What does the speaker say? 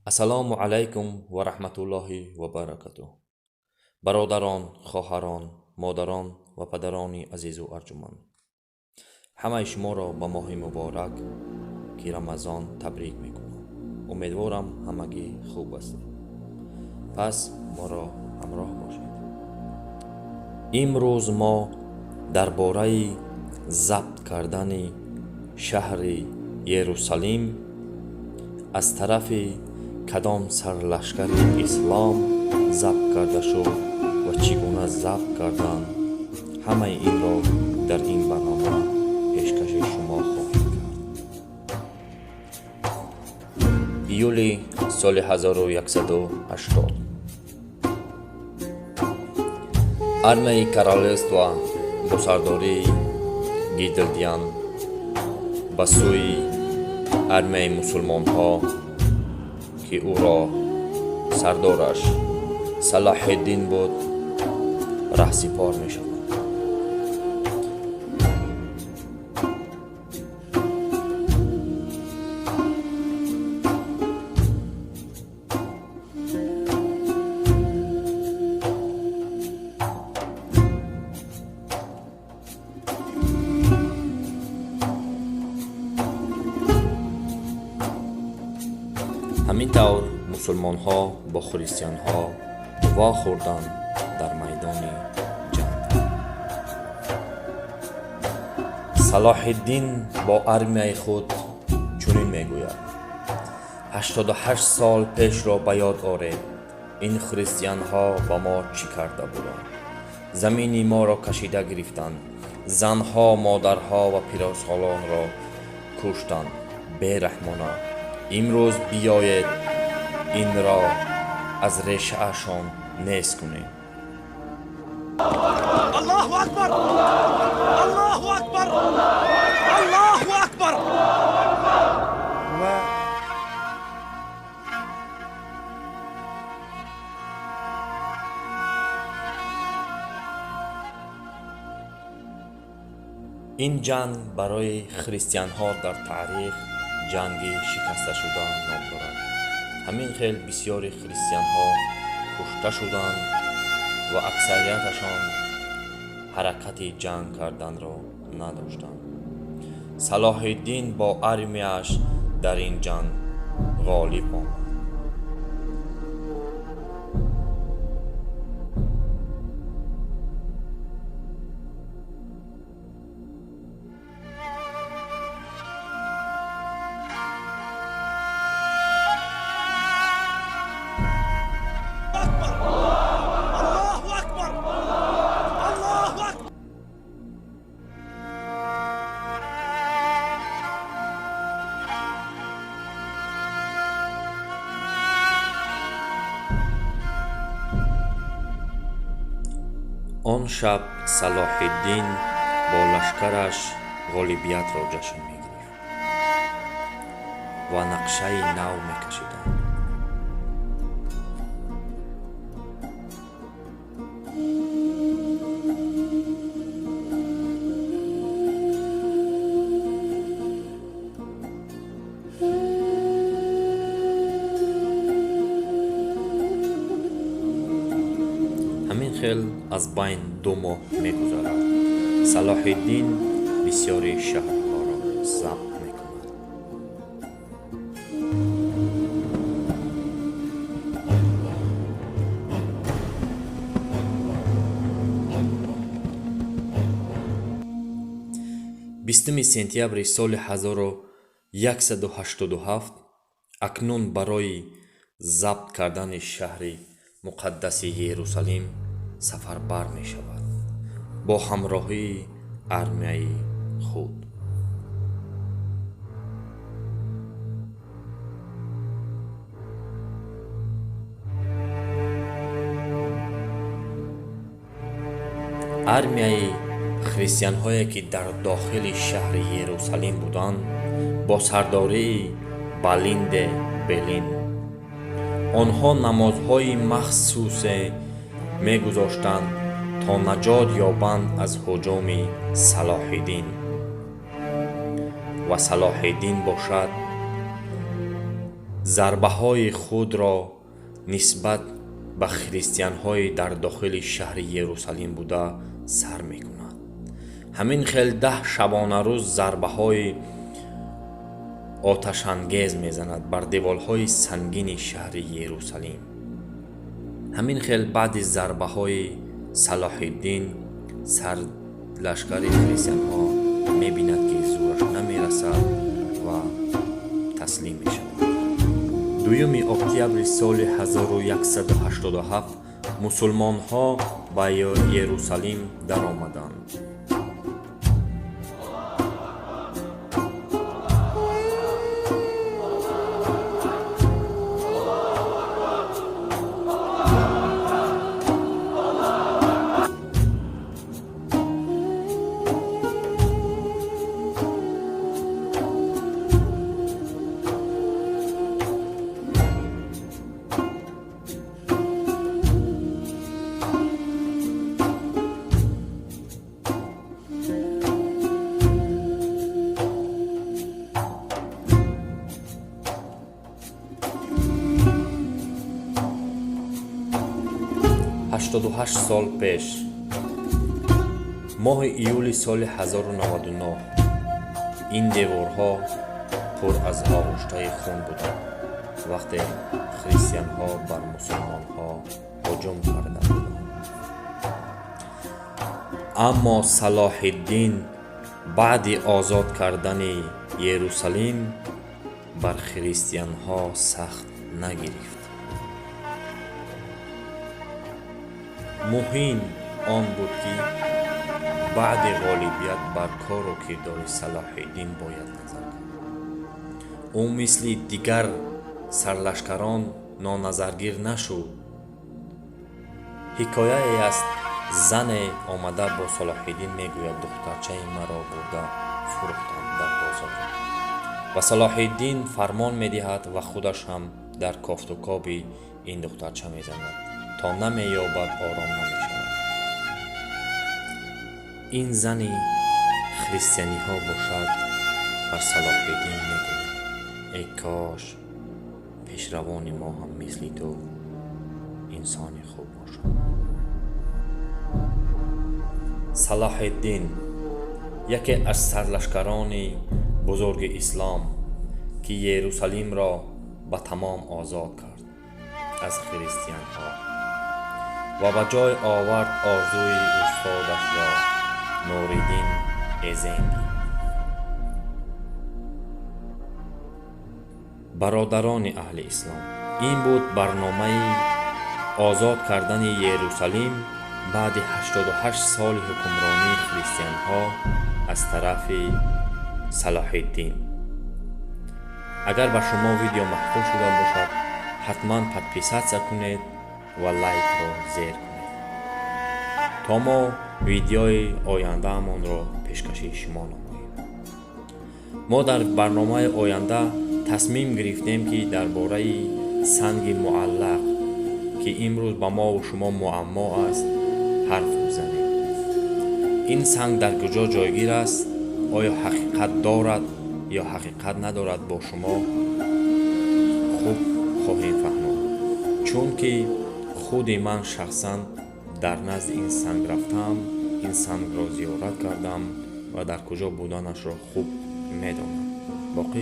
Ассалому алайкум ва раҳматуллоҳи ва баракатуҳ. Бародарон, хоҳарон, модарон ва падарони азизу арҷуманд, ҳамаи шуморо ба моҳи муборак, ки Рамазон, табрик мекунам. Умедворам, ҳамагӣ хуб ҳастед. Пас моро ҳамроҳ бошед. Имрӯз мо дар бораи забт кардани шаҳри Ерусалим аз тарафи кадом сарлашкари ислом забт карда шуд ва чӣ гуна забт карданд, ҳамаи инро дар ин барнома пешкаши шумо хоҳем кард. Июли соли 1180 армияи королевства бо сардории Гидлдиан ба сӯи армияи мусулмонҳо, ки ӯро сардораш Салоҳиддин буд, раҳсипор мешавад. Ҳамин тавр мусулмонҳо бо христианҳо вохӯрданд дар майдони ҷанг. Салоҳиддин бо армияи худ чунин мегӯяд: 88 сол пешро ба ёд оред, ин христианҳо ба мо чӣ карда буданд? Замини моро кашида гирифтанд, занҳо, модарҳо ва пиросолонро куштанд бераҳмона. Имрӯз биёед, инро аз решаашон нест кунем. الله أكبر، الله أكبر، الله أكبر. و Ин ҷанг барои христианҳо дар таърих ҷанги шикасташуда ном дорад. Ҳамин хел бисёри христианҳо кушта шуданд ва аксарияташон ҳаракати ҷанг карданро надоштанд. Салоҳиддин бо армияш дар ин ҷанг ғолиб омад. أكبر، الله أكبر، الله أكبر. Он шаб Салоҳиддин бо лашкараш ғолибиятро ҷашн мегирифт ва нақшаи нав мекашиданд. Ҳамин хел аз байн 2 моҳ мегузарад. Салоҳиддин бисёри шаҳрҳоро забт мекунад. 20 сентябри соли 1187 акнун барои забт кардани шаҳри муқаддаси Ерусалим сафарбар мешавад бо ҳамроҳии армияи худ. Армияи христианҳое, ки дар дохили шаҳри Ерусалим буданд, бо сардории Балинде Белин, онҳо намозҳои махсусе мегузоштанд, то наҷот ёбанд аз ҳуҷуми Салоҳиддин. Ва Салоҳиддин бошад, Зарбаҳои худро нисбат ба христианҳои дар дохили шаҳри Ерусалим буда сар мекунад. Ҳамин хел 10 шабонарӯз зарбаҳои оташангез мезанад бар деворҳои сангини шаҳри Ерусалим. Ҳамин хел баъди зарбаҳои Салоҳиддин сарлашкари христианҳо мебинад, ки зӯраш намерасад ва таслим мешавад. 2 октябри соли 1187 мусулмонҳо ба Ерусалим даромаданд. 88 сол пеш, моҳи июли соли 1099, ин деворҳо пур аз оғуштаи хун буданд, вақте христианҳо бар мусулмонҳо ҳуҷум карда буданд. Аммо Салоҳиддин баъди озод кардани Ерусалим бар христианҳо сахт нагирифт. Муҳим он буд, ки баъди ғолибият бар кору кирдори Салоҳиддин бояд назар кард. Ӯ мисли дигар сарлашкарон ноназаргир нашуд. Ҳикояе аст, зане омада бо Салоҳиддин мегӯяд: духтарчаи маро бурда фурӯхтанд дар бозор. Ва Салоҳиддин фармон медиҳад ва худаш ҳам дар кофтукоби ин духтарча мезанад, то намеёбад, ором намешавад. Ин зани христианиҳо бошад бар Салоҳиддин мегӯяд: эй кош пешравони мо ҳам мисли ту инсони хуб бошад. Салоҳиддин яке аз сарлашкарони бузурги ислом, ки Ерусалимро ба тамом озод кард аз христианҳо ва ба ҷой овард орзуи устодашро Нуриддин Эзенги. Бародарони аҳли ислом, ин буд барномаи озод кардани Ерусалим баъди 88 соли ҳукмронии христианҳо аз тарафи Салоҳиддин. Агар ба шумо видео маъқул шуда бошад, ҳатман подписатсия кунед ва лайкро зер кунед, то мо видеои ояндаамонро пешкаши шумо намоем. Мо дар барномаи оянда тасмим гирифтем, ки дар бораи санги муаллақ, ки имрӯз ба мову шумо муаммо аст, ҳарф бизанем. Ин санг дар куҷо ҷойгир аст? Оё ҳақиқат дорад ё ҳақиқат надорад? Бо шумо хуб хоҳем фаҳмонд, чунки худи ман шахсан дар назди ин санг рафтам, ин сангро зиёрат кардам ва дар куҷо буданашро хуб медонам. Боқӣ.